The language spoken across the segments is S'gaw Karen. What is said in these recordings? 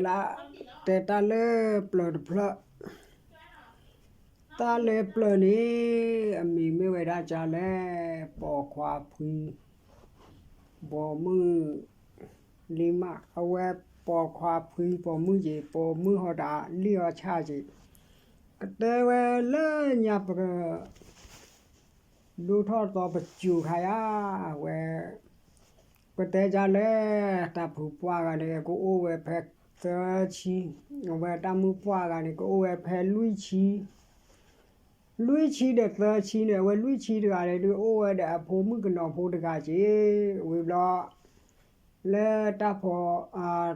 လၢတဲတၢ်လၢပျၢၤတဖျၢၣ်, တၢ်လၢပျၢၤန့ၣ် အမံၤမ့ၢ်ဝဲဒၣ်ကလဲၣ်, ပိာ်ခွါဖှံ, ပိာ်မုၣ်လံမး, အဝဲပိာ်ခွါဖှံပိာ်မုၣ်က့ၤ, ပိာ်မုၣ်ဟီတၢ်လံၣ်အီၣ်ဆၣ်က့ၤ, ကတဲဝဲလၢညါပက ဒိၣ်ထီၣ်သီပစူၤခါယၤ, အဝဲ ပတဲကလဲၣ်, တၢ်ဖုပှၢ်ဂၤန့ၣ် ကအိၣ်ဝဲဖဲသၢဆံ, အဝဲတၢ်မုၣ်ပှၢ်ဂၤန့ၣ် ကအိၣ်ဝဲဖဲလွံၢ်ဆံ, လွံၢ်ဆံဒီးသၢဆံန့ၣ်, အဝဲလွံၢ်ဆံတဂၤန့ၣ်ဒုး အိၣ်ဝဲဒီးအဖိမုၣ်ကနီၤဖိတဂၤက့ၤ, ဝံၤဘျီ လၢတၢ်ဖီ,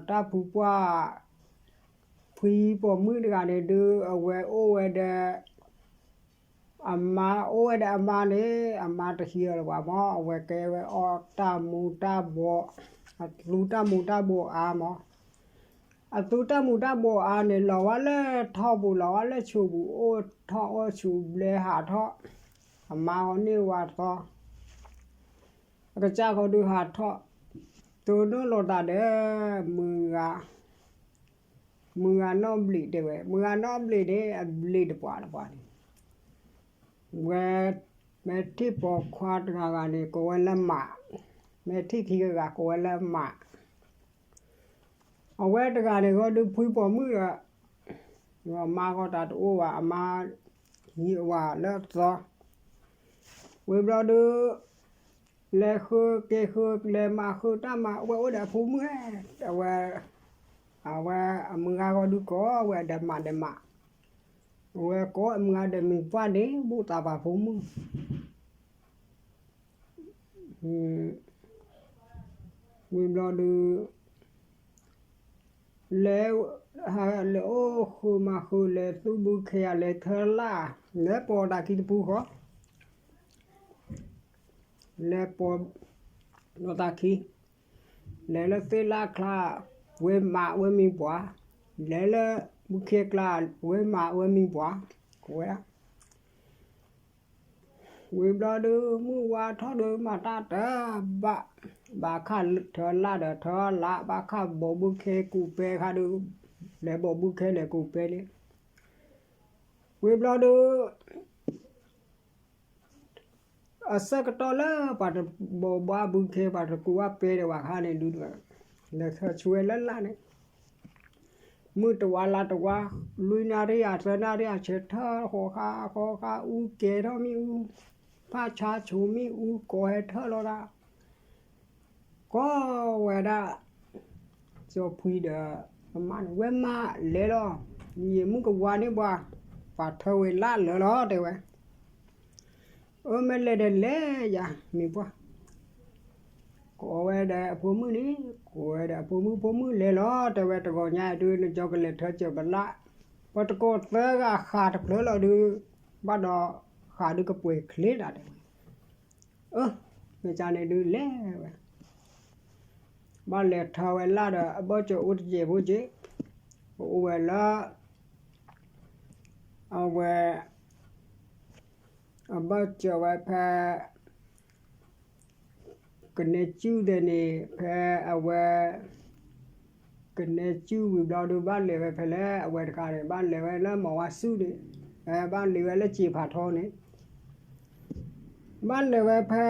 တၢ်ဖုပှၢ် ဖှံပိာ်မုၣ်တဂၤန့ၣ်ဒုး အဝဲအိၣ်ဝဲဒီး အမါ, အိၣ်ဝဲဒီးအမါန့ၣ်, အမါတဟံးအီၤလၢၤဘၣ်မး, အဝဲကဲဝဲအီၣ်တၢ်မူၤတၢ်ဘှီး, အသူတၢ်မူၤတၢ်ဘှီးအါမး, အသူတၢ်မူၤတၢ်ဘှီးအါန့ၣ် လီၤဝဲလၢထီၣ်ပူၤ, လီၤဝဲလၢဆူးပူၤ, အိၣ်ထီၣ်အီၣ်ဆူးဘျဲဟးထီၣ်, အမါဟီန့ၢ်ဝါသီ, အကစၢ်ဃီဒုးဟးထီၣ်, တိၢ်နီၣ်လိာ်သးဒီး မုၢ်ဂၤ, မုၢ်ဂၤနီၣ်ဘျံးတဲဝဲ, မုၢ်ဂၤနီၣ်ဘျံးန့ၣ် အဘျံးတပှၢ်တပှၢ်န့ၣ်, ဝဲ, မ့ၢ်ထံၣ်ပိာ်ခွါတဂၤဂၤန့ၣ် ကိးဝဲလၢမး, မ့ၢ်ထံၣ်ခံဂၤဂၤကိးဝဲလၢမး, အဝဲတဂၤန့ၣ်ဃီဒုးဖှံပိာ်မုၣ်ဒီး, အမါဃီတၢ်တအိၣ်ဘၣ်, အမါဟံးဝဲလၢအသီ, ဝံၤဘျီဒုး လဲၤဃုက့ၤဃု လဲၤမၤဃုတၢ်မၤ, အဝဲအိၣ်ဒီးအဖိမုၣ်, အဝဲ, အဝဲအမုၢ်ဂၤဃီဒုးကိးဝဲဒီးမးဒီးမး, အဝဲကိးအမုၢ်ဂၤဒီးမံၤပှၢ်န့ၣ် ဘူၣ်သးပှၢ်ဖိမုၣ် ဝံၤဘျီဒုး လဲၤ, လဲၤအိၣ်ဃုမၤဃု လဲၤသူၣ်ဘုခ့ဧါ, လဲၤထၢလၣ်, လဲၤပိာ်တၢ်ခံတပူၤဃီ, လဲၤပိာ်လိာ်သးခံ, လဲၤလၢသ့ၣ်လၣ်ကျါ, ဝဲမးဝဲမံၤပှၢ်, လဲၤလၢဘုခ့ကျါ, ဝဲမးဝဲမံၤပှၢ်, ကိးဝဲဒၣ် ဝံၤဘျီဒုး မုၢ်ဝါထီၣ်ဒုး မၤတၢ်တဘၣ်, ဘၣ်ခးထၢလၣ်ဒီးထၢလၣ်, ဘၣ်ခးဘိးဘုခ့ကူးပဲခါဒုး, လဲၤဘိးဘုခ့လဲၤကူးပဲန့ၣ်, ဝံၤဘျီဒုး အဆၢကတီၢ်လၢပှၤတဘိးဘၣ်ဘုခ့ ပှၤတကူးဘၣ်ပဲဒံးဘၣ်ခါန့ၣ်ဒုး, လဲၤထၢဆူဝဲလၢလၣ်န့ၣ်, မုၢ်တဝါလါတဝါ, လွံၢ်နၣ်ရံၣ်ဧါ သၢနၣ်ရံၣ်ဧါ ဆဲးထၢဃီၤဃာ် ဃီၤဃာ် အူကဲထီၣ်မ့ၣ်အူ, ဖၣ်ဆါဆိမ့ၣ်အူ ကိးဟဲထၢၣ်လီၤဒၣ် ကိးဝဲဒၣ် စီၤဖှံဒီး အမါန့ၣ် ဝဲမးလဲၤလီၤ, ယမုၢ်ကဝါန့ၢ်ပှၤ, ပှၤထၢဝဲလၢလၢာ်လီၤ တဲဝဲ, အၢ မ့ၢ်လဲၤဒီးလဲၤယၤ မံၤပှၢ်, ကိးဝဲဒီးအဖိမုၣ်န့ၣ်, ကိးဝဲဒီးအဖိမုၣ် ဖိမုၣ်လဲၤလီၤ တဲဝဲ, တဂီၤညါအံၤဒုး နကၠီကလဲၤထၢစၢၤပလၣ်, ပတကိးသၢဂၤဃးတဖျၢၣ်လီၤဒုး, ဘၣ်ဒီးဃးဒုးကပှဲၤချ့ဒၣ်တဲဝဲ အၢ မ့ၢ်ကန့ၣ်ဒုးလဲၤဝဲ, ဘၣ်လဲၤထၢဝဲလၣ်ဒီး အဘၢၣ်စၢၤအိၣ်တစဲးဖိက့ၤ, ပအိၣ်ဝဲလၢ အဝဲ အဘၢၣ်စၢၤဝဲဖဲ ကနဲစုၣ်ဒဲးန့ၣ် ဖဲအဝဲ ကနဲစုၣ်ဝံၤဘျီဒုး ဘၣ်လဲၤဝဲဖဲလဲၣ် အဝဲတခါန့ၣ် ဘၣ်လဲၤဝဲလၢမီၤဝါစုၣ်န့ၣ်, ဘၣ်လဲၤဝဲလၢစံာ်ဖးထီန့ၣ်, ဘၣ်လဲၤဝဲဖဲ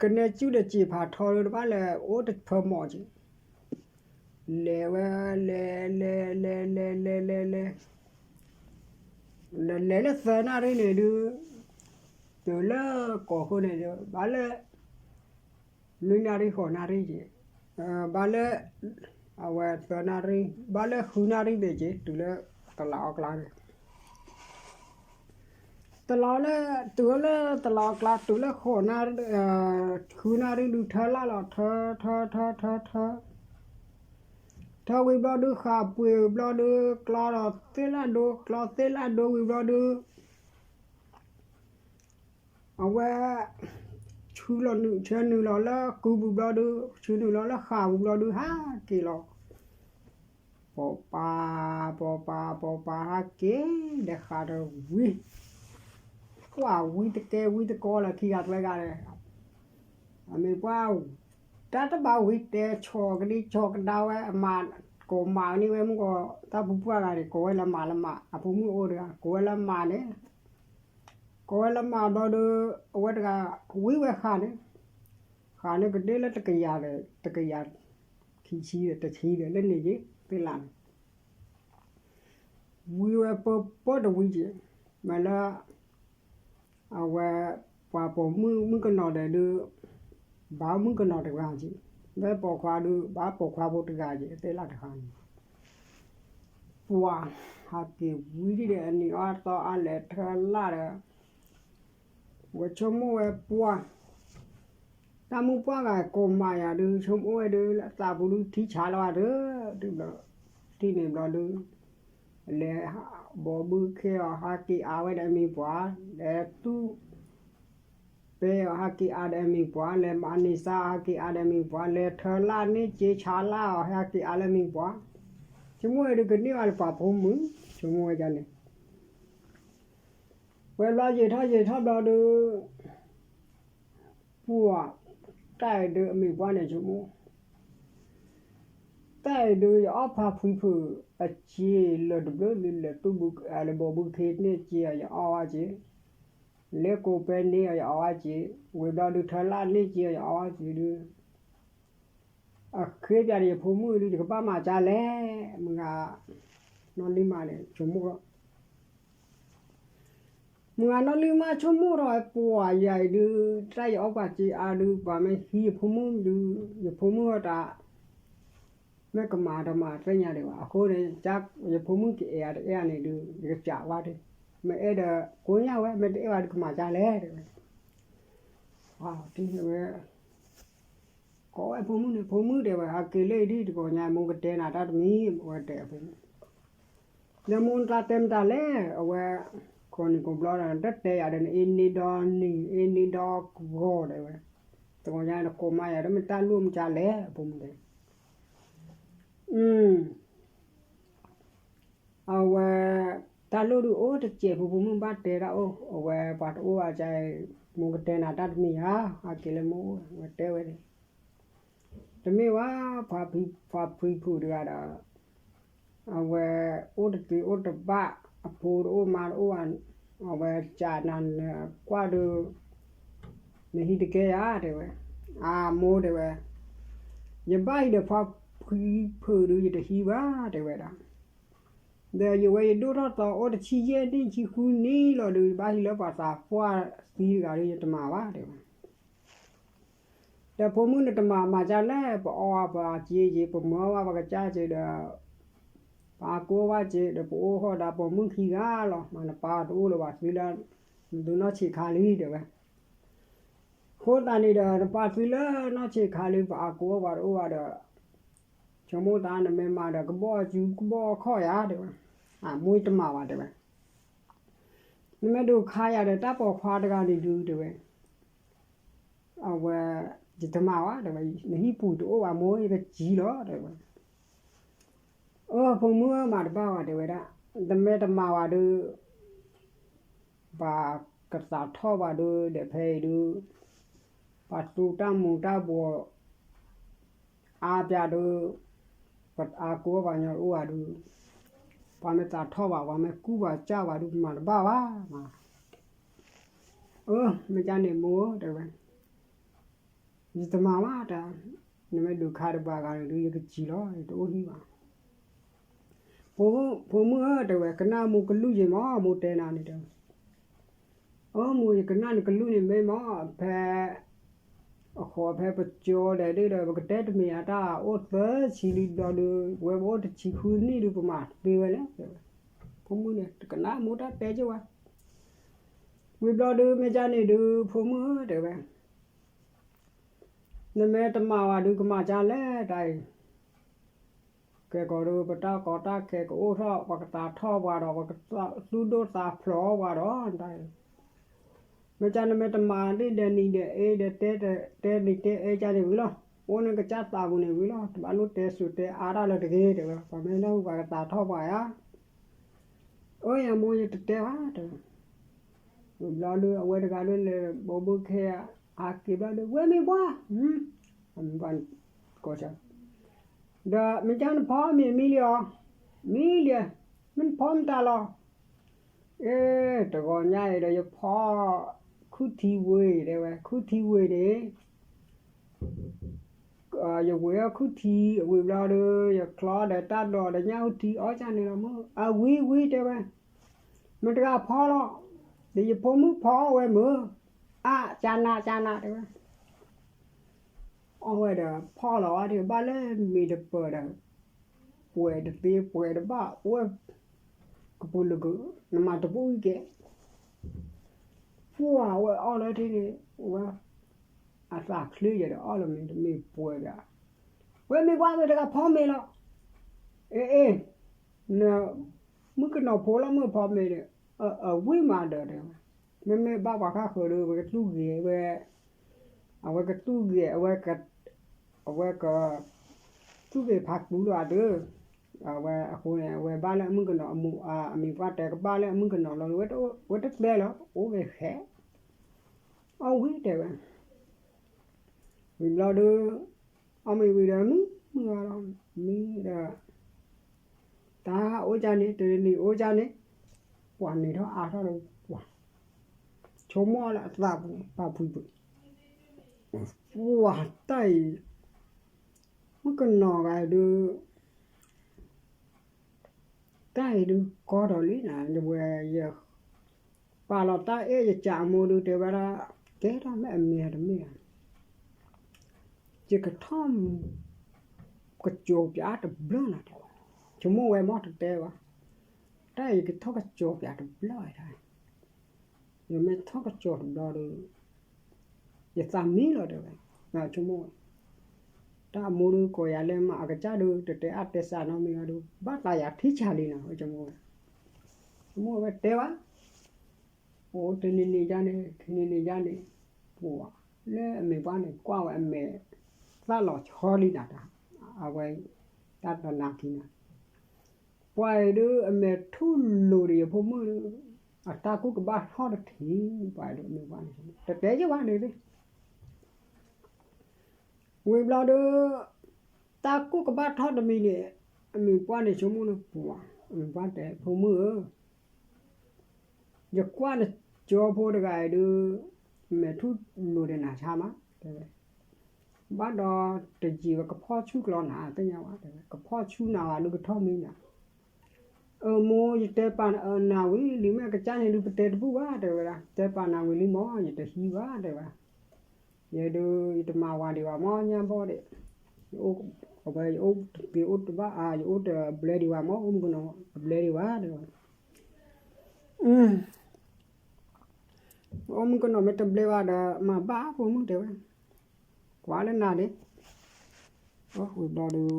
ကနဲစုၣ်ဒီးစံာ်ဖးထီဒီး ဘၣ်လဲၤအိၣ်တဖၢမီၤက့ၤ, လဲၤဝဲ လဲၤ လဲၤ လဲၤ လဲၤ လဲၤ လဲၤ လဲၤ လဲၤလၢသၢနၣ်ရံၣ်န့ၣ်ဒုး, တုၤလၢကီၢ်ဃိန့ၣ်ဒီး ဘၣ်လၢ လွံၢ်နၣ်ရံၣ်ဃိးနၣ်ရံၣ်က့ၤ, ဘၣ်လၢ အဝဲသၢနၣ်ရံၣ် ဘၣ်လၢဃုနၣ်ရံၣ်သ့ၣ်က့ၤ တုၤလၢတလးအီၣ်ကျါန့ၣ်, တလးလၢ တုၤလၢတလးအီၣ်ကျါ တုၤလၢဃိးနၣ်ရံၣ် ဃုနၣ်ရံၣ်ဒုးထၢလၣ်လီၤ ထၢ ထၢ ထၢ ထၢ ထၢ ထၢဝံၤဘျီဒုး ဃာ်ပှ့ၤဝံၤဘျီဒုး ကျီဒီးသ့ၣ်လၣ်ဒိ ကျီသ့ၣ်လၣ်ဒိဝံၤဘျီဒုး အဝဲ ဆူလီၤနုာ် ဆၢနုာ်လီၤလၢကုပူၤဘျီဒုး ဆၢနုာ်လီၤလၢဃာ်ပူၤဘျီဒုး ဟးက့ၤလီၤ ပိာ်ပာ် ပိာ်ပာ် ပိာ်ပာ် ဟးက့ၤ ဒီးဃာ်ဒီးဝံၤ ကွၢ်ဝံတကဲဝံတကီလၢခံဂၤသၢဂၤဒီး အမ့ၢ်ပှၤ တၢ်တဘၣ်ဝံၤတဲ ဆီၣ်ကဒံဆီၣ်ကဒါဝဲ အမါ ကိးမးန့ၢ်ဝဲမုၢ်ကီး တၢ်ပူၤပှၢ်ဂၤန့ၣ် ကိးဝဲလၢမးလၢမး အဖိမုၣ်အိၣ်တဂၤ ကိးဝဲလၢမးန့ၣ် ကိးဝဲလၢမးဘျီဒီး အဝဲတဂၤ ဝံဝဲဃးန့ၣ် ဃးန့ၣ်ကဒ့လၢတကယၤဒီး တကယၤ ခံဆံဒီး တဆံဒီး လၢန့ၣ်က့ၤ သ့ၣ်လၣ်န့ၣ် ဝံဝဲပၢပၢတဝံက့ၤ မ့ၢ်လၢ အဝဲ ပှၤပိာ်မုၣ်မုၣ်ကနီၤဒီးဒုး ဘၣ်မုၣ်ကနီၤတဂၤက့ၤ, ဝဲပိာ်ခွါဒုး ဘၣ်ပိာ်ခွါဖိတဂၤက့ၤ သ့ၣ်လၣ်တခါန့ၣ် ပှၤ ဟးက့ၤဝံဒ်ဒီး အနံၤအီၣ်သီအါလဲၤထၢလၣ်ဒီး ဝဲဆိကမိၣ်ဝဲပှၤ တၢ်မုၢ်ပှၢ်ဂၤကိးမးယၤဒုး ဆိကမိၣ်ဝဲဒုး လၢအသးပူၤဒုး ထံဆးလီၤဘၣ်ဒီး ဒုးဘျီ ထံၣ်န့ၣ်ဘျီဒုး လဲၤဘီဘုခ့အီၤ ဟးက့ၤအါဝဲဒီးအမံၤပှၤ, လဲၤသူၣ်ပဲအီၤ ဟးက့ၤအါဒီးအမံၤပှၤ, လဲၤမၤန့ၢ်စါ ဟးက့ၤအါဒီးအမံၤပှၤ, လဲၤထၢလၣ်န့ၢ်စ့ဆးလၣ်အီၤ ဟဲက့ၤအါလၢအမံၤပှၤ, ဆိကမိၣ်ဝဲဒုးကန့ၢ်ဘၣ်လၢပှၤဖိမုၣ် ဆိကမိၣ်ဝဲဒ်န့ၣ် ဝဲဘျီယံာ်ထီၣ်ယံာ်ထီၣ်ဘျီဒီး ပှၤ တၢ်အံၤဒုးအမံၤပှၢ်န့ၣ်ဆိကမိၣ် တၢ်အံၤဒုးယအီၣ်ဖးဖှံဖုးအစ့လၢာ်တဘျုးလၢာ် လဲၤသူၣ်ဘုခ့န့ၢ်စ့အီၤ ယအီၣ်ဝဲစ့, လဲၤကိးပဲန့ၢ်အီၤ ယအီၣ်ဝဲစ့, ဝံၤဘျီဒုးထၢလၣ်န့ၢ်စ့အီၤ ယအီၣ်ဝဲစ့ဒုး အဃ့ပၠးန့ၣ် ယဖိမုၣ်ဒုး ယကဘၣ်မၤကၢ်လဲၣ်, မုၢ်ဂၤ နီၢ်လံၢ်မးန့ၣ် ဆိကမိၣ်လီၤ မုၢ်ဂၤနီၢ်လံၢ်မးဆိကမိၣ်ထီၣ်ဝဲ ပှၤယၤအံၤဒုး တၢ်ယအီၣ်ပှၤစ့အါဒုး ပှၤမ့ၢ်ဟံးယဖိမုၣ်ဒုး ယဖိမုၣ်အတၢ် မ့ၢ်ကမၤတမၤသ့ၣ်ညါဒံးဘၣ်, အဃိန့ၣ် ယဖိမုၣ်ကအဲၣ်အတအဲၣ်န့ၣ်ဒုး ယကစးဝဲဒၣ်, မ့ၢ်အဲၣ်ဒီးကိးညါဝဲ, မ့ၢ်တအဲၣ်ဘၣ်ဒုးကမၤကၢ်လဲၣ် တဲဝဲ, ဝဲ ကိးဝဲဖိမုၣ်န့ၣ် ဖိမုၣ်တဲဝဲ ဟးက့ၤလၢအံၤဒ်တကိးညါ မိၢ်ကတဲနၤတၢ်တမံၤ ဝဲတဲအဖိမုၣ်, ဒီးမိၢ်နတၢ်တဲမတၤလဲၣ် အဝဲ ကိးနံၤကိးဘျီဒီး တတဲယၤဒီး နအ့န့ဒီနံၤ အ့န့ဒီကဂီၤ တဲဝဲ, တကိးညါနကိးမးယၤဒီး မ့ၢ်တၢ်လိၣ်မတၤလဲၣ် အဖိမုၣ်တဲ အဝဲ တၢ်လိၣ်ဒုးအိၣ်တစဲးဖိ ဖိမုၣ်ဘၣ်တဲတၢ်အိၣ် အဝဲပှၤတအိၣ်ဘၣ်ကါအံၤ မိၢ်ကတဲနၤတၢ်တမံၤဧါ, ဟးက့ၤလၢမိၢ်အိၣ် ဝဲတဲဝဲန့ၣ်, တမ့ၢ်ဝဲ ပှၤဖှံဖုးတဂၤဒီး အဝဲ အိၣ်တတုၤအိၣ်တဘၣ် အဖိတအိၣ်မါတအိၣ်ဘၣ်, အဝဲစံးနၤ နကွၢ်ဒီး နဟံးတကဲယၤ တဲဝဲ, အမိၢ်တဲဝဲ, ယဘၣ်ဟံးဒီးပှၤဖှံဖုးဒုး ယတဟံးဘၣ် တဲဝဲဒၣ်, ဒီးယဝဲယဒိၣ်ထီၣ်သီအိၣ်တဆံယဲၢ်နံၣ်ဆံဃုနံၣ်လီၤဒုး ယဘၣ်ဟံးလၢပှၤသးပှၢ်သံတဂၤဒီး ယတမၤဘၣ် တဲဝဲ ဒီးဖိမုၣ်န့ၣ်တမၤမၤကၢ်လဲၣ်, ပအီၣ်ဝဲပှၤစ့ယ့ၤ ပမၤဝဲပှၤကစၢ်စ့ဒီး ပအါကိးဝဲစ့ဒီး ပအိၣ်ဃီဒီးပိာ်မုၣ်ခံဂၤလီၤ, မ့ၢ်နပၢ်တအိၣ်လၢၤဘၣ် သုလၢ သုနီၢ်ဆံးခါလံ တဲဝဲ, အဃိသတးန့ၣ်ဒီး နပၢ်သုလၢနီၢ်ဆံးခါလံ ပအါကိးဝဲပှၤတအိၣ်ဘၣ်ဒီး ဆိကမိၣ်သးနမ့ၢ်မၤဒီး ကဘီၣ်စုကဘီၣ်ခီၣ်ယၤ တဲဝဲ, အမိၢ်တမၤဘၣ် တဲဝဲ နမ့ၢ်ဒုးခါယၤဒီး တၢ်ပိာ်ခွါတဂၤန့ၣ်ဒုး တဲဝဲ, အဝဲ ယတမၤဘၣ် တဲဝဲ, နဟံၣ်ပူၤတအိၣ်ဘၣ်မိၢ် ယကစံလီၤ တဲဝဲ, အၢ ဖိမုၣ်ဧၢ မၤတဘၣ်ဘၣ် တဲဝဲဒၣ်, နမ့ၢ်တမၤဘၣ်ဒီး ပှၤကသးထီၣ်ပှၤဒုး ဒီးဖဲအံၤဒုး ပှၤသူတၢ်မူၤတၢ်ဘှီး အါပၠးဒုး ပအါကိးပှၤညီတအိၣ်ဘၣ်ဒုး ပှၤမ့ၢ်သးထီၣ်ဘၣ် ပှၤမ့ၢ်ကူၣ်ဘၣ်စၢ်ဘၣ်ဒုး ပမၤတဘၣ်ဘၣ်, အၢ မ့ၢ်ကန့ၣ်မိၢ်ဧၢ တဲဝဲ, ယတမၤဘၣ်တၢ်, နမ့ၢ်ဒုးခါဒီးပှၤဂၤန့ၣ်ဒုး ယကစံလီၤ ယတအိၣ်ဟံၣ်ဘၣ် ဖိမုၣ်ဧၢ တဲဝဲ ကနၣ်မိၢ်ကလုၢ်ယ့ၤမး မိၢ်တဲနၤန့ၣ်တဲဝဲ, အၢ မိၢ် ယကနၣ်နကလုၢ်န့ၣ်မ့ၢ်မး ဖဲ အဃိဖဲပကၠီဒီးဒ်ဒီး ပကတဲတမ့ၢ်အတၢ်အိၣ်သၢဆံလံဘျီဒုး ဝဲပအိၣ်တဆံဃုနံၣ်ဒုး ပမၤသ့ဝဲလဲၣ် တဲဝဲ, ဖိမုၣ်န့ၣ် တကနၣ်မိၢ်တၢ်တဲက့ၤဝဲ, ဝံၤဘျီဒုး မ့ၢ်ကန့ၣ်ဒုး ဖိမုၣ်ဧၢ တဲဝဲ နမ့ၢ်တမၤဝဲဒုး ကမၤကၢ်လဲၣ်တၢ်အံၤ, ကဲကီးဒုး ပတၢ်ကီတၢ်ခဲကအိၣ်ထီၣ် ပှၤကသးထီၣ်ပှၤဒီး ပှၤကသူၣ်ဒိၣ်သးဖျိးပှၤဒီးတၢ်အံၤ, မ့ၢ်ကန့ၣ် နမ့ၢ်တမၤဒ်ဒီးနံၤဒီးအ့ဒီး တဲနံၤတဲအ့ကန့ၣ်ဝံၤလီၤ, အိၣ်န့ၣ်ကစၢ်သးပူၤန့ၣ်ဝံၤလီၤ, တဘၣ်လိၣ်တဲစူးတဲအါတၢ်လၢၤတဂ့ၤ တဲဝဲ, ပှၤမ့ၢ်နၢ်ဟူပှၤကသးထီၣ်ပှၤဧါ အၢ ယမိၢ် ယတတဲဘၣ် တဲဝဲ, ဝံၤဘျီဒုး အဝဲတဂၤဒုးလဲၤဘီဘုခဲ ဟးက့ၤဘျီဒုး ဝဲမ့ၢ်ပှၤ ကိးဆၢ ဒီးမ့ၢ်ကနဖီမ့ၤမံလံအီၤ, မံလံ, မ့ၢ်နဖီမတၤလီၤ. အ့ တဂီၤညါအံၤဒီးယဖီ ခုထံဝ့ၤ တဲဝဲ, ခုထံဝ့ၤန့ၣ် ယဝ့ၤအီၣ်ခုထံဝ့ၤဘျီဒီး ယချီဒီးတၢ်ဒိးဒီးညၣ်အူထံအီၣ်ကၢ်န့ၣ်လီၤမၢ်. အဝံၤဝံၤတဲဝဲ, မတၤတဂၤဖီလီၤ, ဒီးယဖိမုၣ်ဖီအီၣ်ဝဲမၢ်. အါ ကၢ်နးကၢ်နးတဲဝဲ အီၣ်ဝဲဒီးဖီလီၤဝဲဒီး ဘၣ်လၢမ့ၤတပၢၤဒီး ပှဲၤတသ့ပှဲၤတဘၣ် အိၣ်ဝဲကပူၤလၢက နမၤတပူၤအံၤကဲ ပှၢ်ဝဲအီၣ်လၢထံန့ၣ် ဝဲ အသးချ့ယဲဒီးအီၣ်လၢမ့ၤတမ့ၢ်ပှဲၤဒီး ဝဲမ့ၢ်ပှၢ်မ့ၢ်တဂၤဖီမ့ၤလီၤ. အ့ အ့ နမုၣ်ကနီၤဖိလီၤမုၣ်ဖီမ့ၤဒီး အဝံၤမးဒီးတဲဝဲ မ့မ့ၢ်ဘၣ်ပှၤဃၣ်ဃၢၤဒီး ပကသူၣ်ဂ့ၤဝဲ အဝဲကသူၣ်ဂ့ၤ အဝဲက အဝဲက သူၣ်ဂ့ၤဖးသူလီၤအဒၢး အဝဲအဃိန့ၣ် အဝဲဘၣ်လၢအမုၣ်ကနီၤအမူ အမံၤပှၢ်တဲကဘၣ်လၢအမုၣ်ကနီၤလီၤ ဝဲတတဲလီၤ အိၣ်ဝဲဃဲ အီၣ်ဝံၤတဲဝဲ ဝံၤဘျီဒီး အီၣ်မ့ၤဝံၤဒီးမံမုာ်လီၤ မံဒီး တၢ်အိၣ်ကၢ်န့ၣ် တနံၤအိၣ်ကၢ်န့ၣ် ပှၤန့ၣ်ထီၣ်အါထီၣ်ဒီးပှၤ ဆိကမိၣ်လၢအသးပူၤပာ်ဖှံပူၤ ပှၤတၢ်အံၤ မုၣ်ကနီၤဂၤအံၤဒုး တၢ်အံၤဒုးကီထီၣ်လံနၤ ဝဲယ ပာ်လီၤတၢ်အဲၣ်ယကးအမိၢ်ဒုးတဲဝဲဒၣ် ကဲထီၣ်မ့ၢ်အမ့ၢ်တမ့ၢ်ဧါ ယကထီၣ် ကစီၤပၠးတဘျီနၤတဲဝဲ ဆိကမိၣ်ဝဲမ့ၢ်တတဲဘၣ် တၢ်အံၤယကထီၣ်ကစီၤပၠးတဘျီဝဲဒၣ် ယမ့ၢ်ထီၣ်ကစီၤတဘျီဒီး ယသးမံလီၤတဲဝဲ ဆိကမိၣ်ဝဲ တၢ်အမိၢ်ဒုးကိးယၤလၢမၤအကစၢ်ဒုး တတဲအါတဲစးနီတမံၤဘၣ်ဒုး ဘၣ်သးယၤထံဆးလံနၤ ဆိကမိၣ်ဝဲ ဆိကမိၣ်ဝဲတဲဘၣ် အိၣ်တနံၤနံၤယါန့ၣ် ခံနံၤနံၤယါန့ၣ် ပှၤလၢအမ့ၢ်ပှၢ်န့ၣ် ကွၢ်ဝဲအမဲာ် သၣ်လီၤဆီလံနၤတၢ် အဝဲ တၢ်တနၤခံနၤ ပှၤအံၤဒုးအမဲာ်ထူၣ်လိၤဒီးယဖိမုၣ်ဒုး အတၢ်ကူၣ်ကဘၣ်ထီၣ်တထံၣ် ပှၤအံၤဒုးအမ့ၢ်ပှၢ်န့ၣ် တတဲယဘၣ်န့ၣ်သ့ၣ် ဝံၤဘျီဒီး တၢ်ကူၣ်ကဘၣ်ထီၣ်တမံၤန့ၣ် အမ့ၢ်ပှၢ်န့ၣ်ဆိကမိၣ်န့ၣ်ပှၤ အမ့ၢ်ပှၢ်တဲဖိမုၣ်ဧၢ ယကွၢ်နကၠီဖိတဂၤအံၤဒုး မဲာ်ထူၣ်လိၤဒီးနၤဆါမး တဲဝဲ ဘၣ်ဒီးတယံာ်ဝဲကဖီၣ်ဆူၣ်ကျီနၤ သ့ၣ်ညါဝဲ တဲဝဲ ကဖီၣ်ဆူၣ်နၤဝဲဒုးကထီၣ်မံနၤ အၢ မိၢ် ယတဲပာ်နၤဝံၤလံ မ့ၢ်အကစၢ်န့ၣ်ဒုးပတဲတဘူၣ်ဘၣ် တဲဝဲဒၣ် တဲပာ်နၤဝံၤလံမး ယတဟံးဘၣ် တဲဝဲ ယဲဒုး ယတမၤဝၤဒံးဘၣ်မး ညၣ်ဘီၣ်ဒံး ယအိၣ်တဘျဲဒံးဘၣ် ယအိၣ်တဘျဲဒံးဘၣ်မး အိၣ်မုၣ်ကနီၤတဘျဲဒံးဘၣ် တဲဝဲ အိၣ်မုၣ်ကနီၤမ့ၢ်တဘျဲဘၣ်ဒီး မၤဘၣ်ဖိမုၣ်တဲဝဲ ကွၢ်လၢနၤန့ၣ် ဝံၤဘျီဒီး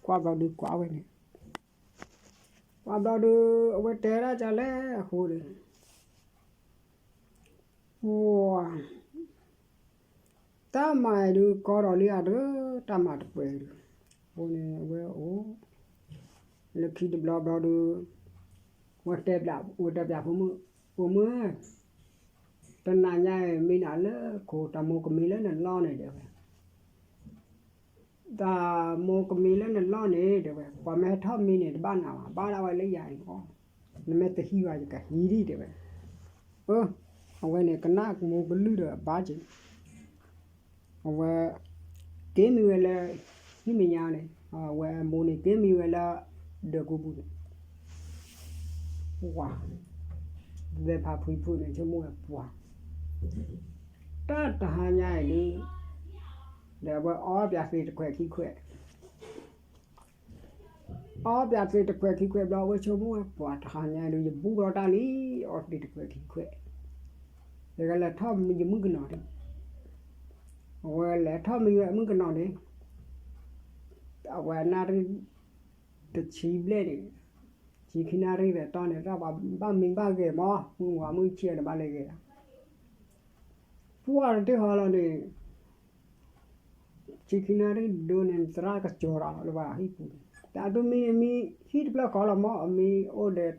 ကွၢ်ဘျီဒုးကွၢ်ဝဲန့ၣ် ကွၢ်ဘျီဒီး အဝဲတဲဒၣ်ကလဲၣ်အဃိန့ၣ် ပှၤ တၢ်မၤအံၤဒုးကီဒီးလံဧါဒီး တၢ်မၤတပှဲၤဒုး အဃိန့ၣ် အဝဲအိၣ် လၢခံတဘျီဘျီဒီး ဝဲတဲပျး ဝဲတဲပျးဖိမုၣ် ဖိမုၣ် တနၤညါအံၤမ့ၢ်နၤလၢခိ တၢ်မိၢ်ကမံလၢနလီၢ်န့ၣ်တဲဝဲ တၢ်မိၢ်ကမံလၢနလီၢ်န့ၣ်တဲဝဲ ပှၤမ့ၢ်ဟဲထီၣ်မံန့ၣ် တဘၣ်နၤဘၣ် ဘၣ်ဒၣ်ဝဲလၢယၤအံၤအီၤ နမ့ၢ်တဟံးဘၣ် ယကဟံးဒံးတဲဝဲ အၢ အဝဲန့ၣ်ကနၣ်မိၢ်ကလုၢ်ဒီးအဘါက့ၤ အဝဲ က့ၤမံဝဲလၢ ဟံၣ်မဲာ်ညါန့ၣ် အဝဲအမိၢ်န့ၣ် က့ၤမံဝဲလၢ ဒၢးကူပူၤန့ၣ် ပှၤ သဲဖးဖှံဖုန့ၣ် ဆိကမိၣ်ဝဲပှၤ တၢ်တဟါညါအံၤဒုး ဒီးအဝဲအီပၠးသ့တခွဲးခံခွဲး အီပၠးသ့တခွဲးခံခွဲးဘျီ အဝဲဆိကမိၣ်ဝဲပှၤ တဟါညါဒုး ယဘူၣ်ထီၣ်တၢ်လံ အီသ့တခွဲးခံခွဲး ယကလဲၤထီၣ်မံယမုၣ်ကနီၤန့ၣ် အဝဲလဲၤထီၣ်မံဝဲအမုၣ်ကနီၤန့ၣ် အဝဲနၣ်ရံၣ် တဆံဘျဲၣ်န့ၣ် ဆံခံနၣ်ရံၣ်ဒီးတီၢ်န့ၣ် တၢ်ပှၤဘၣ်မံဘၣ်ဂဲၤမး မုၢ်ဝၤမုၢ်ဆ့ၣ်ဒီးဘၣ်လဲၤဂဲၤ ပှၢ်တထံၣ်ဟီလီၤန့ၣ် ဆံခံနၣ်ရံၣ်ဒိန့ၣ် သရၣ်ကစီၤတၢ်လီၤလၢပှၤဟံၣ်ပူၤန့ၣ် တၢ်ဒိမံမံ ဟံၣ်တဖျၢၣ်ဃီလီၤမး အမံၤအိၣ်ဒီး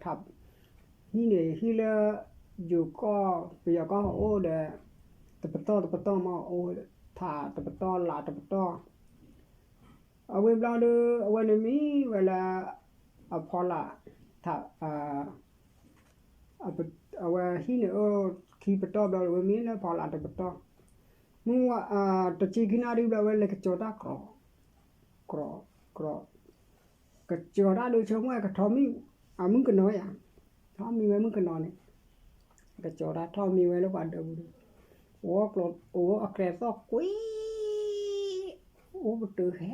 ထး ဟံၣ်န့ၣ် ဟံၣ်လၢ ယိၤကီၢ် ပယီၤကီၢ်အိၣ်ဒီး တပတီၢ်တပတီၢ်မး အိၣ်ထးတပတီၢ် လးတပတီၢ် အဝဲဘျီဒီး အဝဲန့ၣ်မံဝဲလၢ အဖီလာ် ထ အဝဲဟံၣ်န့ၣ်အိၣ်ခံပတီၢ်ဘျီဒီး အဝဲမံလၢဖီလာ်တပတီၢ်, မုၢ်ဝါ တဆံခံနၣ်ရံၣ်ဘျီ အဝဲလဲၤကစီၤတၢ်ကြီ, ကြီ, ကြီ, ကစီၤတၢ်ဒုး ဆိကမိၣ်ကထီၣ်မံ အမုၣ်ကနီၤယၤ, ထီၣ်မံဝဲမုၣ်ကနီၤန့ၣ်, ကစီၤတၢ်ထီၣ်မံဝဲလၢပှၤဒၢးပူၤဒီး အိၣ်ကျဲသီၣ်ကွံာ်, အိၣ်ပတုာ်ဃဲ,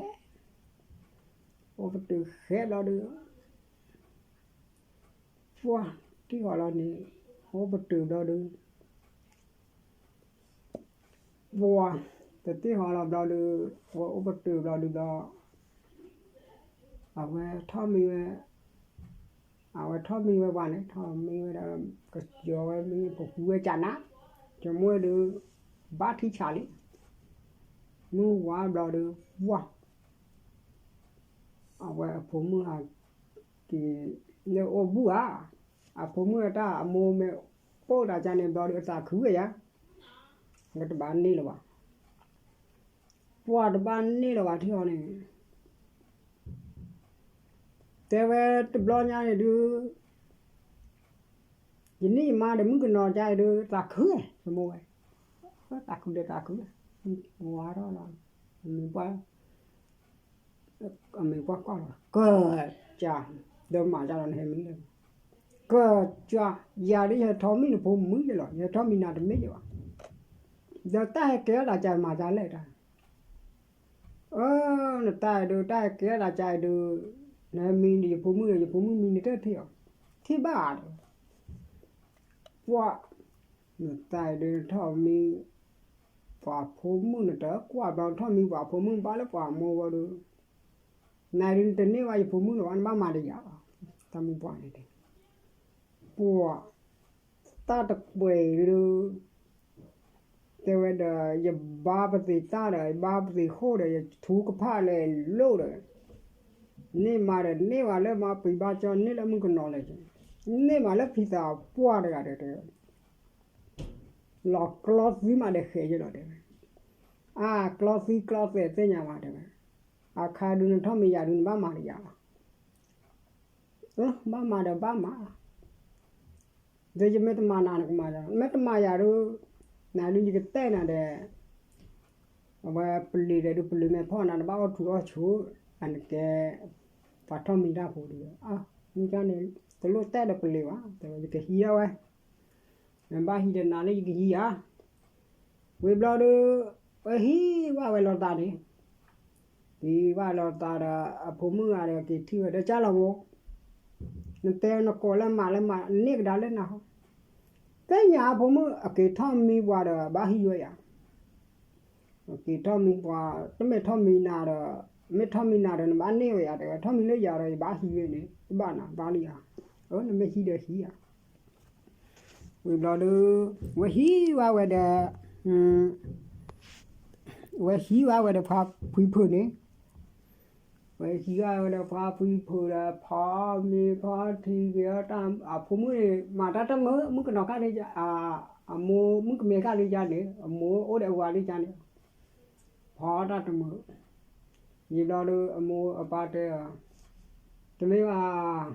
အိၣ်ပတုာ်ဃဲဘျီဒီး ပှၢ်တံၢ်ဃီလီၤန့ၣ်, အိၣ်ပတုာ်ဘျီဒီး ပှၢ်တတံၢ်ဃီလီၤဘျီဒီး အဝဲအိၣ်ပတုာ်ဘျီဒီးဘျီ အဝဲထီၣ်မံဝဲ, အဝဲထီၣ်မံဝဲပှၤန့ၣ် ထီၣ်မံဝဲဒီး ကစီၤဝဲမံပဃူဝဲကနၣ်, ကမိၣ်ဝဲဒီး ဘၣ်ထံဆးလံ, မုၢ်ဝါဘျီဒီး ပှၢ် အဝဲအဖိမုၣ်ဟးက့ၤလၢအအိၣ်ဘူၣ်ဧါ, အဖိမုၣ်အတၢ်အမိၢ်မ့ၢ်အိၣ်တၢ်ကါန့ၣ်ဘျီဒီး အသးခုဝဲယါ, ဝဲတဘၣ်န့ၢ်လၢၤဘၣ်, ပှၢ်တဘၣ်န့ၢ်လၢၤဘၣ်ထံၣ်အီၤန့ၣ်, တဲဝဲတဘျီညါန့ၣ်ဒုး ယန့ၢ်ယမါဒီးမုၣ်ကနီၤကါအံၤဒီး သးခုဝဲ ယမိၢ်ဝဲ, သးခုဒီးသးခုဝဲ, ဝါထီၣ်လီၤ, အမံၤပှၢ် အမံၤပှၢ်ကွၢ်လီၤ ကၢ်ကၢ်, ဒီးမၤတၢ်လီၤနဟဲမံလၢ, ကၢ်ကၢ်, ယၤဒ်ယဟဲထီၣ်မံနဖိမုၣ်ယလီၤ ယဟဲထီၣ်မံနၤတမ့ၢ်ယဘၣ်, ဒီးတၢ်ဟဲကဲထီၣ်သးကၢ်မၤတၢ်လဲၣ်တၢ်, အၢ နတၢ်အံၤဒုး တၢ်ဟဲကဲထီၣ်သးကၢ်အံၤဒုး, နဟဲမံဒီးယဖိမုၣ်ဒီး ယဖိမုၣ်မံနတထံၣ်အီၤ, ထံၣ်ဘၣ်ဒီး ပှၢ် နတၢ်အံၤဒုးထီၣ်မံ ပှၤဖိမုၣ်နတကွၢ်ဘျီ ထီၣ်မံပှၤဖိမုၣ်ဘၣ်လၢပှၤမိၢ်ဝဲဒီး, နဒုးနတန့ၢ်ဘၣ်ယဖိမုၣ်လၢၤဘၣ် နဘၣ်မၤတယၤလီၤ, တၢ်မံပှၢ်န့ၣ်တဲ, ပှၢ် တၢ်တကွဲးအံၤဒုး တဲဝဲဒီး ယဘါပသံးတၢ်ဒီး ယဘါပသံးဃိၣ်ဒီး ယထူကဖၣ်လဲၤလိၣ်ဒီး, န့ၢ်မးဒီးန့ၢ်ဝဲလၢမါပှံၤဘါကၠီ န့ၢ်လၢမုၣ်ကနီၤလဲၣ်, န့ၢ်မးလၢဖံသးပှၢ်တဂၤဒီးတဲဝဲ, လီၤကျီသံမးဒီးဃဲးယလီၤတဲဝဲ, အါကျီသံကျီသဲးသ့ၣ်ညါဘၣ်တဲဝဲ, အခါဒုးနထီၣ်မံယၤဒုးနဘၣ်မၤတယၤလီၤ, ဘၣ်မၤဒီးဘၣ်မၤလီၤ ဒီးယမ့ၢ်တမၤနၤနကမၤယၤ, မ့ၢ်တမၤယၤဒီး နၤဒုးယကတဲနၤဒီး, အဝဲပလံၤဒီးဒုးပလံၤမ့ၢ်ဖီၣ်နၤ နဘၣ်အီၣ်ထူအီၣ်ဆူၣ်, အန့ၣ်ကဲ ပှၤထီၣ်မံတၢ်ဖိဒုး, အါ မ့ၢ်ကန့ၣ် တလိၣ်တဲဒီးပလံၤဘၣ် တဲဝဲ ယကဟံးဒၣ်ဝဲ နဘၣ်ဟံးဒီးနၤလၢယကဟံးဧါ, ဝံၤဘျီဒီး ဝဲဟံးဝဲဝဲလီၤသးန့ၣ်, ဟံးဝဲလီၤသးဒီး အဖိမုၣ်ဂၤဒီးက့ၤထံၣ်ဝဲဒီး ကၢ်လီၤမိၢ်, နတဲနကိးလၢမးလၢမး န့ၢ်ကဒါလၢနၤဟီ, သ့ၣ်ညါအဖိမုၣ်အက့ၤထီၣ်မံပှၤဒီး ဘၣ်ဟံးဝဲယၤ က့ၤထီၣ်မံပှၤ, တမ့ၢ်ထီၣ်မံနၤဒီး, မ့ၢ်ထီၣ်မံနၤဒီး နဘၣ်န့ၢ်ဝဲယၤတဲဝဲ, ထီၣ်မံလၢယၤဒီး ယဘၣ်ဟံးဝဲန့ၣ် တဘၣ်နၤဘၣ်လံဧါ, အၢ နမ့ၢ်ဟံးဒီးဟံးဧါ, ဝံၤဘျီဒီး ဝဲဟံးဝဲဝဲဒီး, ဝဲဟံးဝဲဝဲဒီးဖါဖှံဖုးန့ၣ်, ဝဲဟံးဝဲဝဲဒီးဖါဖှံဖုးဒီး ဖီမ့ၤဖီထံက့ၤအီၣ်တၢ်, အဖိမုၣ်န့ၣ် မၤတၢ်တမုာ် မုၣ်ကနီၤခါန့ၣ်, အမိၢ်မုၣ်ကမဲာ်ခါလံယါန့ၣ် အမိၢ်အိၣ်ဒီးအဝၤလံယါန့ၣ်, ဖီတၢ်တမုာ်, ယံၤဘျီဒီး အမိၢ်အပၢ်တဲအီၤ, တမ့ၢ်ဘၣ်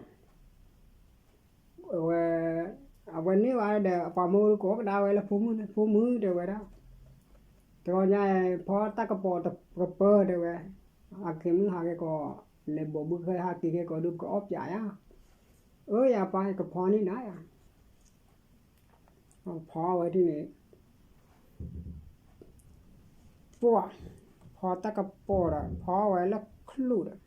အဝဲ, အဝဲန့ၢ်ဝဲဒီး အပှၤမိၢ်ကိးကဒါဝဲလၢဖိမုၣ်န့ၣ် ဖိမုၣ်တဲဝဲဒၣ်, တဂီၤညါအံၤ ဖီတၢ်ကပီၤတကပၢၢ်တဲဝဲ, ဟးက့ၤမုၢ်ဟးက့ၤကီး, လဲၤဘိးဘုခဲဟးက့ၤက့ၤကီးဒုး ပကအီၣ်ပၠးယါ, အၢ ယပၢ်ကဖီန့ၢ်နၤယါ ဖီဝဲဒ်န့ၣ်, ပှၢ်, ဖီတၢ်ကပီၤဒီး ဖီဝဲလၢချိၣ်ဒီး,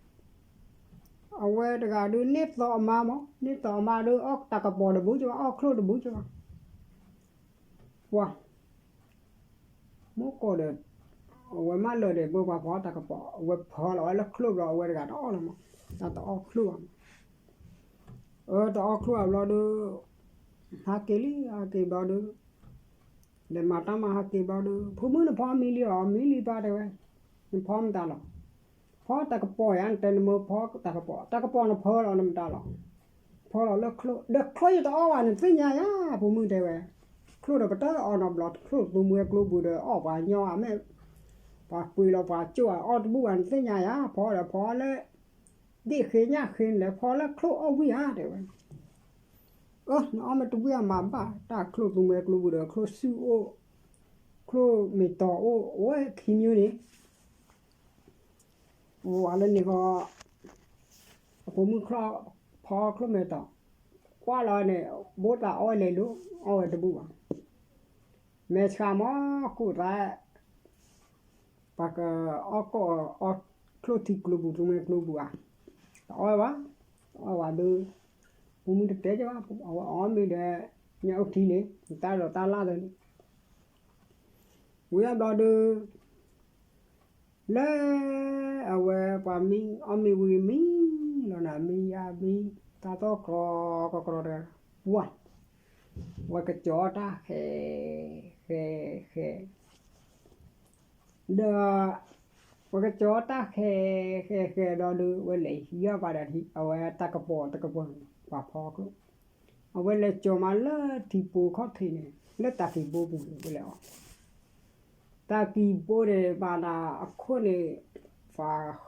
အဝဲတဂၤဒုးန့ၢ်သီအမါမး, န့ၢ်သီအမါဒီး အီၣ်တၢ်ကပီၤတဘုကဘၣ် အီၣ်ချိၣ်တဘုကဘၣ်, ပှၢ် မ့ၢ်ကီးဒီး, အဝဲမၢလၢာ်ဒီး ဘၣ်ပှၤဖီတၢ်ကပီၤ အဝဲဖီလီၤဝဲလၢချိၣ်ဘျီ အဝဲတဂၤတအီၣ်လၢၤမး, တၢ်တအီၣ်ချိၣ်ဘၣ်မး, အၢ တအီၣ်ချိၣ်ဘၣ်ဘျီဒီး, ဟးက့ၤလံ ဟးက့ၤဘျီဒီး, ဒီးမၤတၢ်မၤဟးက့ၤဘျီဒီး ဖိမုၣ်နဖီမံလံအီၤ မံလံဘၣ်တဲဝဲ, နဖီမတၤလီၤ, ဖီတၢ်ကပီၤယါ နတဲနမၢဖီတၢ်ကပီၤ တၢ်ကပီၤနဖီလီၤနမတၤလီၤ, ဖီလီၤလၢချိၣ် ဒီးချိၣ်ယတအီၣ်ဘၣ် နသ့ၣ်ညါယါ ဖိမုၣ်တဲဝဲ, ချိၣ်ဒီးပတၢ်အီၣ်နီတဘျီ ချိၣ်သူမွဲကျိပူၤဒီးအီၣ်ပှၤညီအမဲာ်, ပှၤပှ့ၤလီၤပှၤကၠိၣ်ဧါ အီၣ်တဘူၣ်ဘၣ် နသ့ၣ်ညါယၤ ဖီဒီးဖီလၢ ဒ့ၣ်ဃ့ညၣ်ဃ့ နလဲၤဖီလၢချိၣ်အီၣ်ဝံၣ်ဧါ တဲဝဲ. အၢ နအီၣ်မ့ၢ်တဝံၣ်အမၤဘၣ် တၢ်ချိၣ်သူမှဲကျိပူၤဒီး ချိၣ်ဆူၣ်အိၣ် ချိၣ်မ့ၢ်တီၤအိၣ် အိၣ်ဝဲခံမံၤန့ၣ် ဝၤလၢန့ၣ်ဃီ အဖိမုၣ်ချီၣ်ဖီချိၣ်မဲာ်တီၤ, ကွၢ်လီၤန့ၣ် ဘိသးအီၣ်ဝဲလဲၤလိၤ အီၣ်ဝဲတဘူၣ်ဘၣ်. မဲာ်ဆှးမး ကိၣ်သး ပှၤကအီၣ်ကီၢ်အီၣ်ချိၣ်ထံကျိပူၤ ကျိမဲာ်ကျိပူၤဧါ, တအီၣ်ဝဲဘၣ်, တအီၣ်ဝဲဒီး ဖိမုၣ်တတဲကဘၣ် အဝဲအီၣ်မ့ၢ်ဒီး ညၣ်အိၣ်ထံန့ၣ် တၢ်ဒီးတၢ်လၢ်ဒီးန့ၣ် ဝံၤအဘျီဒီး လၢအဝဲပှၤမံအီၣ်မ့ၤဝံၤမံ လီၤနၤမံယါမံ တၢ်သီၣ်ကြီကြီတဂၤ ဝါ ဝဲကစီၤတၢ်ဃဲၤ ဃဲၤ ဃဲၤ ဒီး ဝဲကစီၤတၢ်ဃဲၤ ဃဲၤ ဃဲၤဒီးဒီး ဝဲလဲၤဟံးအီၣ်ဘၣ်ဒီး အဝဲတၢ်ကပီၤတကပီၤ ပှၤဖီခိၣ် အဝဲလဲၤကၠီၤမးလၢထံပိခီၣ်ထံးန့ၣ် လၢတၢ်ကံၢ်ဘိပူၤန့ၣ် ဝဲလဲၤအီၣ် တၢ်ကံၢ်ဘိန့ၣ် ဘၣ်နၤအခိၣ်န့ၣ် ပှၤ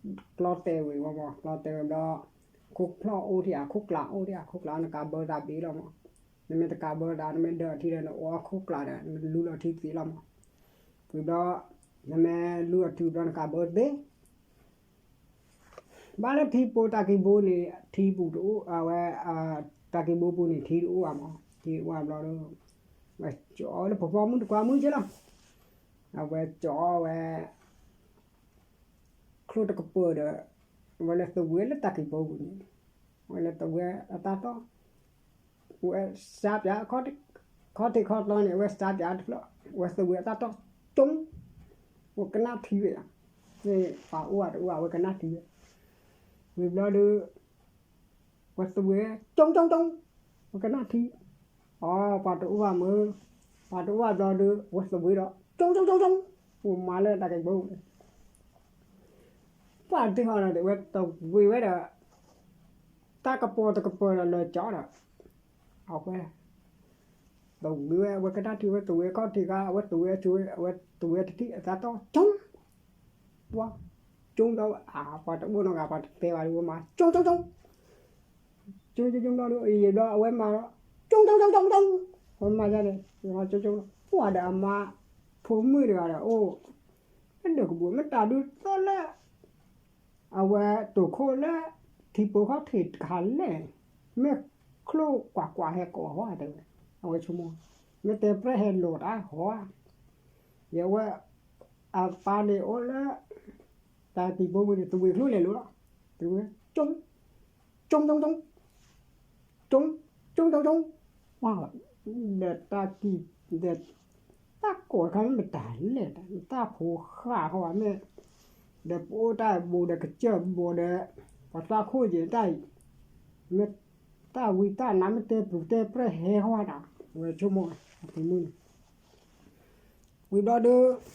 ကျီတဲာ်ဝံၤဝဲမး ကျီတဲာ်ဝံၤဘျီ ခိၣ်ဖျီၣ်အိၣ်ထံၣ်ဧါ ခိၣ်ကျးအိၣ်ထံၣ်ဧါ ခိၣ်ကျးနကးဘၢသးဘ့လီၤမး, နမ့ၢ်တကးဘၢသး နမ့ၢ်ဒၢးထံဒီး နအိၣ်ခိၣ်ကျးဒီး နလူလီၤထံသ့လီၤမး, ဝံၤဘျီ နမ့ၢ်လူလီၤထံဘျီ နကးဘၢသ့ ဘၣ်လၢထံပိတၢ်ကံၢ်ဘိန့ၣ် ထံပူၤတအိၣ် အဝဲ တၢ်ကံၢ်ဘိပူၤန့ၣ် ထံတအိၣ်ဘၣ်မး, ထံတအိၣ်ဘၣ်ဘျီဒီး ဝဲကၠီလၢပဖီမုၣ်တကွၢ်မုၣ်က့လီၤ, အဝဲကၠီဝဲ ချိၣ်တကပၤဒီး ဝဲလဲၤသဝံလၢတၢ်ကံၢ်ဘိပူၤန့ၣ်, ဝဲလဲၤသဝံအတၢ်တီၢ် ဝဲစးပၠး ခီၣ်ထံးခီၣ်တီန့ၣ် အဝဲစးပၠးတဖျၢၣ် ဝဲသဝံအတၢ်တီၢ် ကၠိ ဝဲကနၣ်ထံဝဲယါ, ပှၤအိၣ်အတအိၣ် အဝဲကနၣ်ထံဝဲ, ဝံၤဘျီဒီး ဝဲသဝံ ကၠိ ကၠိ ကၠိ, ဝဲကနၣ်ထံ, အီ ပှၤတအိၣ်ဘၣ်မး, ပှၤတအိၣ်ဘၣ်ဘျီဒီး ဝဲသဝံဒီး ကၠိ ကၠိ ကၠိ ကၠိ, ဝဲမၤလၢတၢ်ကံၢ်ဘိပူၤန့ၣ် ပှၤတဟီဒီး ဝဲသဝံဝဲဒီး တၢ်ကပီၤတကပၤဒီးလၢကၠီဒီး အဝဲ သဝံဝဲ အဝဲကနၣ်ထံ ဝဲသဝံခီၣ်ထံးခါ အဝဲသဝံအဆိ အဝဲသဝံတထံၣ်အသးတီၢ် ကၠိ ပှၤ ကၠိဒီး အပှၤတအိၣ်နီတဂၤ ပှၤတတဲဘၣ်ဒီး ဝဲမၤ ကၠိ ကၠိ ကၠိ ကၠိ ကၠိ ကၠိ ဒီး အံၤဘျီ အဝဲမၤဒီး ကၠိ ကၠိ ကၠိ ကၠိ ကၠိ, ဝဲမၤဒ်န့ၣ် ကၠိ ကၠိ ကၠိ ပှၤဒီးအမါ ဖိမုၣ်တဂၤဒီး အိၣ် လၢဒၢးကဘိ မ့ၢ်တၢ်ဒုးသီၣ်လၢ အဝဲတိာ်ခိၣ်လၢ ထံပိခီၣ်ထံးတခါလဲၣ်, မ့ၢ်ချိၣ်ကွၢ်ကွၢ်ဟဲကိးဟီတဲဝဲ, အဝဲဆိကမိၣ်, မ့ၢ်တဲပြဲၢ်ဟဲလိာ်တၢ်ဟီဧါ, ယဝဲ အပၢ်န့ၣ်အိၣ်လၢ တၢ်ကံၢ်ဘိပူၤန့ၣ် သဝံချိၣ်လဲၤလိာ်လီၤ, သဝံ ကၠိ ကၠိ ကၠိ ကၠိ ကၠိ, ကၠိ ကၠိ ကၠိ, ဒီးတၢ်ကံၢ် ဒီး တၢ်ကိးတခါမ့ၢ်မတၤလဲၣ် တၢ်ဖိဃၢ်ဃီဧါမ့ၢ်, ဒီးပအိၣ်တၢ်ဘိဒီးကစၢၢ်ဘိဒီး ပှၤသးခိၣ်ယဲၢ်တၢ်အံၤ မ့ၢ်တၢ်ဝံတၢ်နါမ့ၢ်တဲပူၤတဲပြဲၢ်ဟဲဃီဧါတၢ် ဝဲဆိကမိၣ် အဖိမုၣ်န့ၣ် ဝံၤဘျီဒီး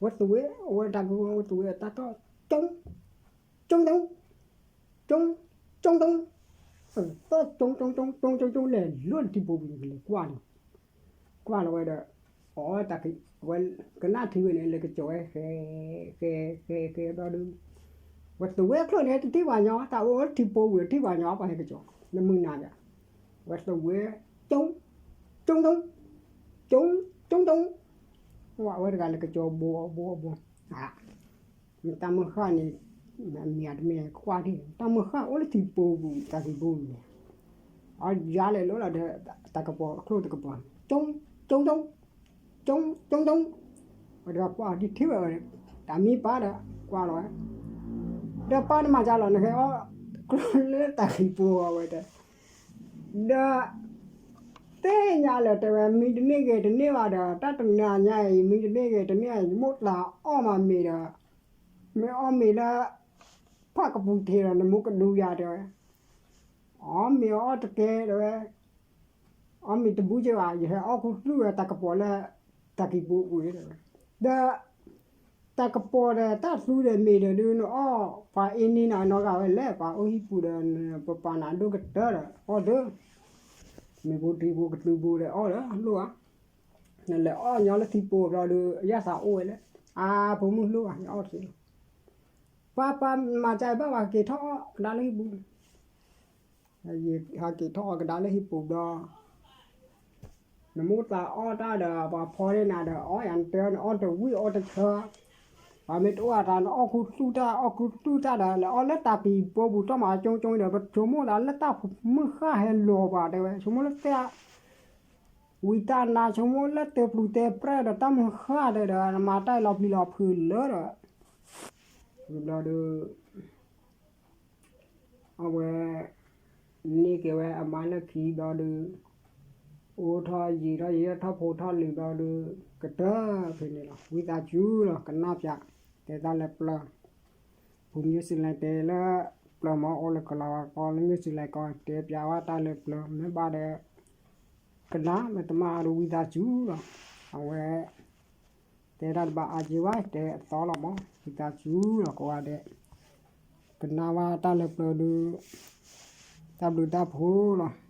ဝဲသဝံ အဝဲတၢ်ကဝဲသဝံအတၢ်တီၢ် ကၠိ ကၠိ ကၠိ ကၠိ ကၠိ ကၠိ သီၣ်ကၠိ ကၠိ ကၠိ ကၠိ ကၠိ ကၠိ လဲၤလိၤလၢထံပိပူၤန့ၣ် ကလဲၤကွၢ်န့ၣ် ကွၢ်လီၤဝဲဒီး အီ တၢ်ကဝဲကနၣ်ထံဝဲန့ၣ် လဲၤကကၠီၤဝဲ ဃဲ ဃဲ ဃဲ ဃဲ ဘျီဒီး ဝဲသဝံချိၣ်န့ၣ် တထံၣ်ပှၤညီ တၢ်အိၣ်ထံပိဝံၤ ထံၣ်ပှၤညီ ပှၤဟဲကကၠီၤ လၢမုၢ်နၤဒီး ဝဲသဝံ ကၠိ ကၠိ ကၠိ ကၠိ ကၠိ ကၠိ ဝဲတဂၤလဲၤကကၠီၤဘိအဘိအဘိ တၢ်မုၢ်ဃၢ်န့ၣ် မ့ၢ်တမ့ၢ်ကွၢ်ဒံး တၢ်မုၢ်ဃၢ်အိၣ်လၢထံပိပူၤ တၢ်ကံၢ်ဘိန့ၣ် အယါလဲၤလိၤလီၤဒီး တၢ်ကပီၤချိၣ်တကပီၤ ကၠိ ကၠိ ကၠိ ကၠိ ကၠိ ကၠိ ဝဲတဂၤကွၢ်ဒ်ထံၣ်ဝဲဝဲ တၢ်မံပၢ်ဒီး ကွၢ်လီၤဝဲ ဒီးပၢ်နမၤကလီၤ နဟဲအီၣ်ကျိလၢတၢ်ကံၢ်ဘိအဝဲတဲ ဒီး သ့ၣ်ညါလၢတဲဝဲ မံတန့ၢ်ဂ့ၤတန့ၢ်ဘၣ်ဒီး တၢ်တနၤညါအံၤ မံတန့ၢ်ဂ့ၤတန့ၢ် ယမိၢ်တၢ်အီၣ်မၤမ့ၤဒီး မ့ၢ်အီၣ်မ့ၤလၢ ဖၣ်ကပူၤထံးဒီး နမိၢ်ကဒူယၤတဲဝဲ အီၣ်မ့ၤအီၣ်တကဲတဲဝဲ အီၣ်မ့ၤတဘူက့ဘၣ် ယဟဲအီၣ်ခူသူၣ်ဝဲတၢ်ကပီၤလၢ တၢ်ကံၢ်ဘိပူၤဒီး ဒီး တၢ်ကပီၤဒီး တၢ်သူဒီးမ့ၤဒီး ဒုးနအီၣ် ပှၤအ့န့နီၤနီတဂၤဝဲလဲၣ် ပှၤအိၣ်ဟံၣ်ပူၤဒီး ပပာ်နၤဒိၣ်ကတၢၢ်ဒီး အီၣ်ဒီး မ့ၢ်ဘိတံဘိကတုၤဘိဒီးအီၣ်ဒီးလိၣ်ဧါ နလဲၤအီၣ်ညီလၢထံပိဘျီဒီး အယၣ်သးအိၣ်ဝဲလဲၣ် အါ ဖိမုၣ်လိၣ်ဘၣ် ယအီၣ်တသ့လီၤ. ပၢ် ပၢ်မၤကၢအံၤဘၣ် ပှၤက့ၤထီၣ်အီၣ်ကဒါလၢဟံၣ်ပူၤ, ဟးက့ၤထီၣ်အီၣ်ကဒါလၢဟံၣ်ပူၤဘျီ, နမိၣ်သးအီၣ်တၢ်ဒီး ပှၤဖီန့ၢ်နၤဒီး အီၣ်ယၤနတဲ နအီၣ်တဝံၣ်အီၣ်တဆၢ, ပှၤမ့ၢ်တအိၣ်အသး နအီၣ်ခူသူၣ်တၢ် အီၣ်ခူသူၣ်တၢ်ဒီး လဲၤအီၣ်လၢတၢ်ပံၤဘိပူၤ တၢ်မၤကၠိကၠိဒီး ပဆိကမိၣ်သးလၢတၢ်မုၢ်ဃၢ်ဟဲလီၤပှၤတဲဝဲ ဆိကမိၣ်လၢတဲ ဝံသးစူၤ ဆိကမိၣ်လၢတပျုၤတဲပြဲၢ်ဒီး တၢ်မုၢ်ဃၢ်ဒီး နမၤတၢ်လီၤပျံၤလီၤဖုးလၢဒီး ဘျီဒီး အဝဲ န့ၢ်က့ၤဝဲအမါလၢခံဘျီဒီး အိၣ်ထီၣ်ယံာ်ထီၣ်ယံာ်ထီၣ်ဖိထီၣ်လံၤဘျီဒီး ကတၢၢ်ဖဲန့ၣ်လီၤ. ဝံသးစူၤလီၤ ကနၣ်ပၠး တဲတၢ်လၢပျၢၤ, ပူၤမ့ၢ်စံးလဲၤတဲလၢ ပျၢၤမ့ၢ်အိၣ်လၢကလၤဝါကီၢ် လၢမ့ၢ်စံးလဲၤကီး တဲပၠးဝဲတၢ်လၢပျၢၤ မ့ၢ်ဘၣ်ဒီး ကနၣ် မ့ၢ်တမၤဒီးဝံသးစူၤလီၤ. အဝဲ တဲတၢ်တဘၣ်အါက့ဘၣ် တဲအသီလီၤမး ဝံသးစူၤလီၤ ကိးဂၤဒဲး ကနၣ်ဝဲတၢ်လၢပျၢၤဒီး တၢ်ဘျုးတၢ်ဖှိၣ်လီၤ.